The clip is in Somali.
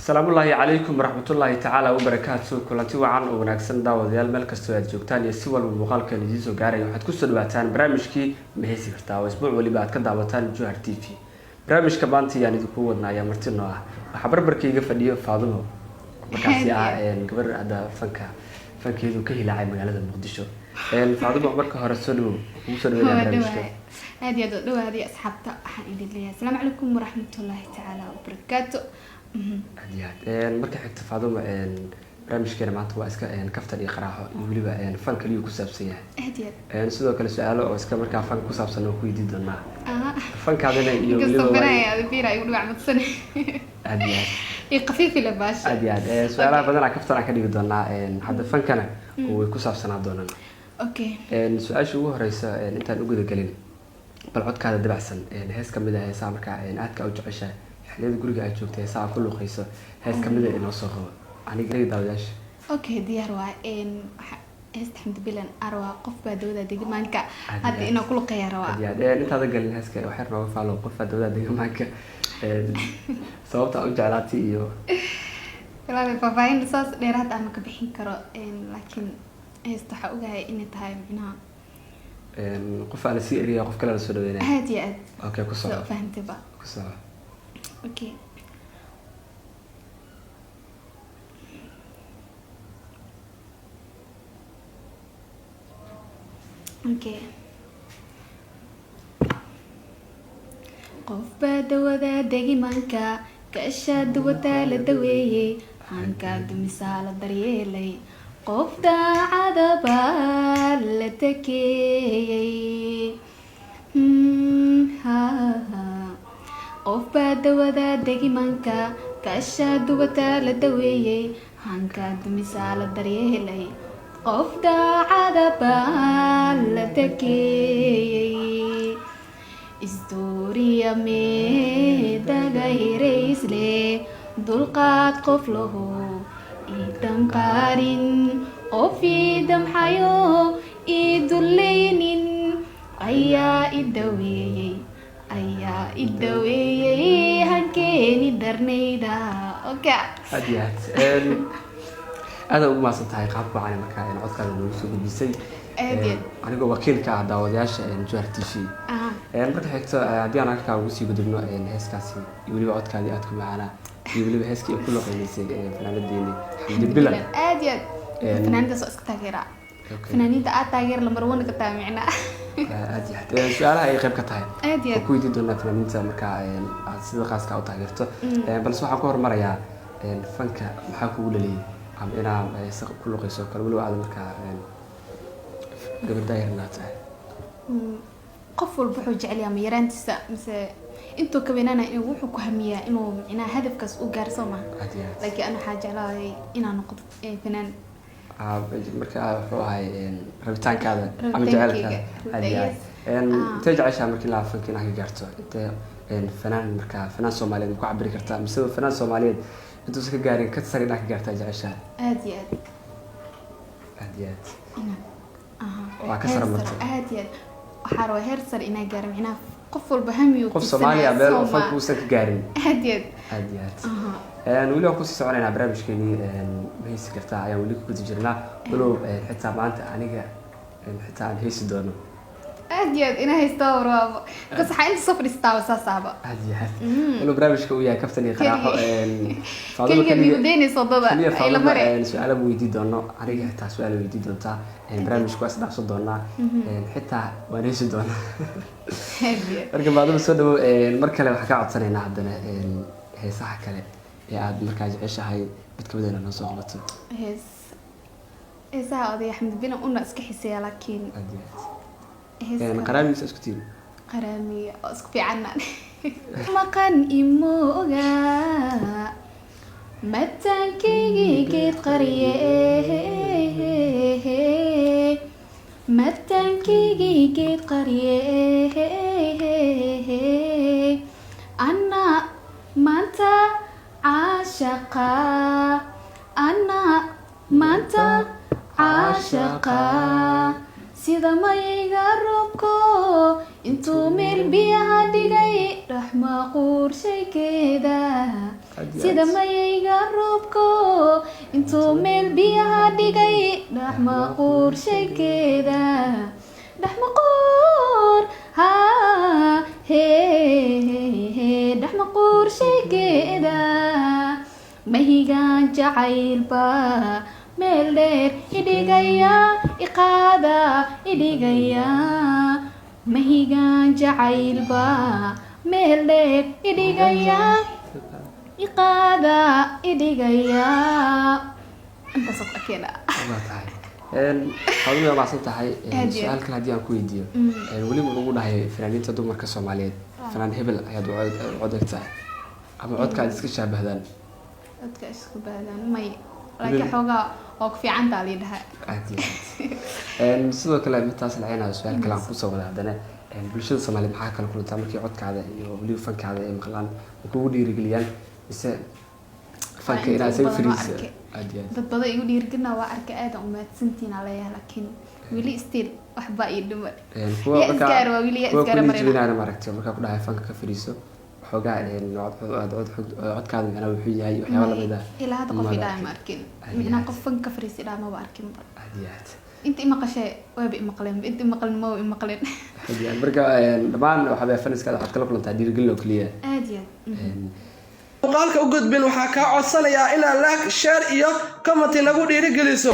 Asalaamullaahi calaykum waraxmatullaahi tacaala wabarakaatu. Kulanti wacan oo wanaagsan, daawadayaal, meel kastoo aad joogtaan iyo si walba muuqaalkan idiin soo gaaraya, waxaad kusoo dhawaataan barnaamijkii Ma Heesi Kartaa, oo isbuuc waliba aad ka daawataan Johar TV. Barnaamijka maanta ayaan idinku wadnaa ayaa marti noo ah. Waxaa barbarkayga fadhiyo Faadumo, markaasi ah gabar hadda fanka fankeedu ka hilaacay magaalada Muqdisho. Faadumo, marka hore soo dhawow, kugu soo dhaweynaa Waa barnaamijka. Dhawahay, aad iyo aad oo dhawaadiy. Asxaabta waxaan idin leeyahay asalaamu calaykum waraxmatullaahi tacaala wabarakaatu. Aad iyo aad. Marka xigta, Faadumo, barnaamijkeena maanta waa iska kaftan iyo qaraaxo iyo weliba fan kaliyuu ku saabsan yahay. Aad iyo aad. Sidoo kale su-aalo oo iska markaa fan ku saabsan oo ku weydiin doonaa fankaadina iyo inkastoo weliba banaya ada fiira igu dhibac madsan. Aad iyo aad. Iyo khafiifi la baasha. Aad iyo aad. Su-aalaha badanaa kaftan aan ka dhigi doonaa, hadda fankana way ku saabsanaa doonaan. Su-aasha ugu horeysa, intaan u guda gelin, bal codkaada dabacsan, hees kamid a heesaha markaa aadka u jeceshahay xilliyada guriga aad joogta, heesaha ku luuqeyso, hees kamid a inoo soo qabo aniga daawadayaasha. Okay, diyaar waa. Heesta Xamdi Bilan arwaa, "Qof baa dawada degmaanka". Aad iyo Hadda aad. inaan ku luqeeya rabaa. Aad iyo aad. Intaada galin heeska, waxyar nooga faalo "Qof baa dawada degmaanka", sababta aad u jeclaatay iyo Walahi, faahfaahin saas dheeraad ah ma ka bixin karo, laakiin heesta waxaa ogahay inay tahay micnaha Qof aa lasii eriya, qof kale la soo dhaweynaya. Aad iyo aad. Okay, ku Sida soco. u fahantayba. Ku soco. Okay. Okay. Qof baa dawada degimanka kashaa, duwataa la daweeyey, hankaa dumisaa la daryeelay, qof daacada baa la takeeyey. Ha, ha. Qof baa dawada degimanka kashaa, duwataa la daweeyey, hankaa dumisaa la daryeelay, qof daacada baa la takeeyey. Isduuriya meedaga hiraysle, dulqaad qof lahu ii damqaarin, qof ii damxayo ii dullaynin ayaa i daweeyey, ayaa i daweeyey hankeeni darnayda. Okay. Aad iyo aad. Aada ugu mahadsan tahay qaabka wacan markaa codkaada noogu soo gudbisay. Aad iyo aad. Anigoo wakiilka ah daawadayaasha Johar TV. Marka xigto, haddii aan halkaa ugu sii gudubno heeskaasi iyo weliba codkaadii aad ku macaanaa iyo weliba heeskii ay ku luqeynaysay fanaanadeeni Xamdi Bilan. Aad iyo aad. Fanaaniintaas oo iska taageeraa. Fanaaniinta aad taageer lambar one ka tahay micnaa. Aad iyo aad. Su-aalaha ay qayb ka tahay Aad iyo oo aad. ku weydiin doonaa fanaaniinta markaa aad sida khaaska u taageerto. Balse waxaan ku hormarayaa fanka maxaa kugu dhaliyay ama inaad heesa ku luqeyso oo kale, weliba aad markaa gabar daayarna tahay? Qof walba wuxuu jecel yahay ama yaraantiisa mise intuu ka weynaanaya inuu wuxuu ku hamiyaa inuu micnaha hadafkaas u gaaro, soo maha? Aad iyo aad. Laakiin ana waxaa jeclahay inaan noqdo fanaan. Marka wuxuu ahay rabitaankaada ama Rabitaankayga. jecelkaada. Aad iyo aad. Yes. Intee jeceshaha markii ilaa fanka inaad ka gaarto? Intee fanaan, markaa fanaan Soomaaliyeed ma ku cabiri kartaa, mise fanaan Soomaaliyeed intuusan ka gaarin ka sare inaad ka gaartaa jeceshaha? Aad iyo aad. Aad iyo aad. Inaan aha. Waa ka Heer sare sare, martay. Aad iyo aad. Waxaa rabaa heer sare inaan gaaro, micnaha qof walba hamiyu Qof Soomaaliya meel oo fanka uusan ka gaarin. Aad iyo aad. Aad iyo aad. Aha. Weli waan kusii soconaynaa barnaamijkeenii Ma Heesi Kartaa ayaan weli ku guda jirnaa, walow xitaa maanta aniga xitaa aan heesi doono. Aad iyo aad, inaa haystaa warwaabo bas, waxaa inta soo fadhiistaaba saasaaba. Aad iyo aad. Walow barnaamijka uu yahay kaftan iyo qaraaxo, Faadumo Keliya migu daynaysa wadada kaliya ay la Faadumo mare. Su-aalo ma weydii doono, aniga xitaa su-aalo weydii doontaa. Barnaamijku waa isdhaafsan doonaa, xitaa waan heesi doonaa. Aad iyo aad. Marka Faadumo, soo dhawow. Mar kale waxaan kaa codsanaynaa haddana heesaha kale ee aad markaa jeceshahay mid kamid ah noo soo qabato. Heesaha oday Axmed Bilan una iska xiseeya, laakiin Aad iyo aad. Hees kale. Qaraamigiisa isku tiim. Qaraamiga oo isku fiicanna maqan imooga mataankaygii geed qarye, mataankaygii geed qarye, anna maanta caashaqa, anna maanta caashaqa, sida mayga roobko intuu meel biyaha dhigay, raxma quurshaykeeda. Aad iyo Sida aad. mayayga roobko intuu meel biyaha dhigay, dhexmaquur sheekeeda, dhexmaquur ha he he, dhexmaquur sheekeeda. Mahigaan jacaylba meel dheer idhigaya, iqaada idhigaya. Mahigaan jacaylba meel dheer idhigaya, iqaada idhigaya. Intaasoo ku akeena. Waa tahay. Waxaad u mahadsan tahay. Aad iyo Su-aal kale haddii aan ku weydiiyo, weliba lagu dhahay fanaaniinta dumarka Soomaaliyeed, fanaan hebel ayaad u cod eg tahay ama codka aad iska shaabahdaan? Codka isku baadaan may, laakiin xoogaa waa ku fiicantaa lii dhaha. Aad iyo aad. Sidoo kale midtaas laceynayo, su-aal kale aan kusoo wada haddana, bulshada Soomaaliyeed maxaa kala kulantaa markii codkaada iyo weliba fankaada ay maqlaan? Ma kugu dhiirigeliyaan mise fanka Inta inaad isaga badan waa fariisa? arkay. Aad iyo aad. Dad badan igu dhiirigelina waa arkay, aad aan umahadsantihiin aa leeyahay, laakiin weli still waxbaa ii dhiman. Kuwa Yaa markaa isgaar waa weli yaa kuwa isgaara ku marina. jibinaana maaragtay markaa ku dhahay fanka ka fariiso waxoogaa, codkaada micnaa wuxuu yahay waxyaaba lamid ah? Ilaa hadda qof Maad idhaha ma arkin. arkin. Aad iyo Micnaa aad. qof fanka ka fariisa idhaha maba arkin ba. Aad iyo aad. Inta imaqashee waaba imaqleen, inta imaqlin maba imaqlin. Aad iyo aad. Marka dhammaan waxaa faniskaada waxaad kala kulantaa dhiirigelin oo keliya. Aad iyo aad. Muuqaalka u gudbin, waxaa kaa codsanayaa inaad like, share iyo comment nagu dhiirigeliso.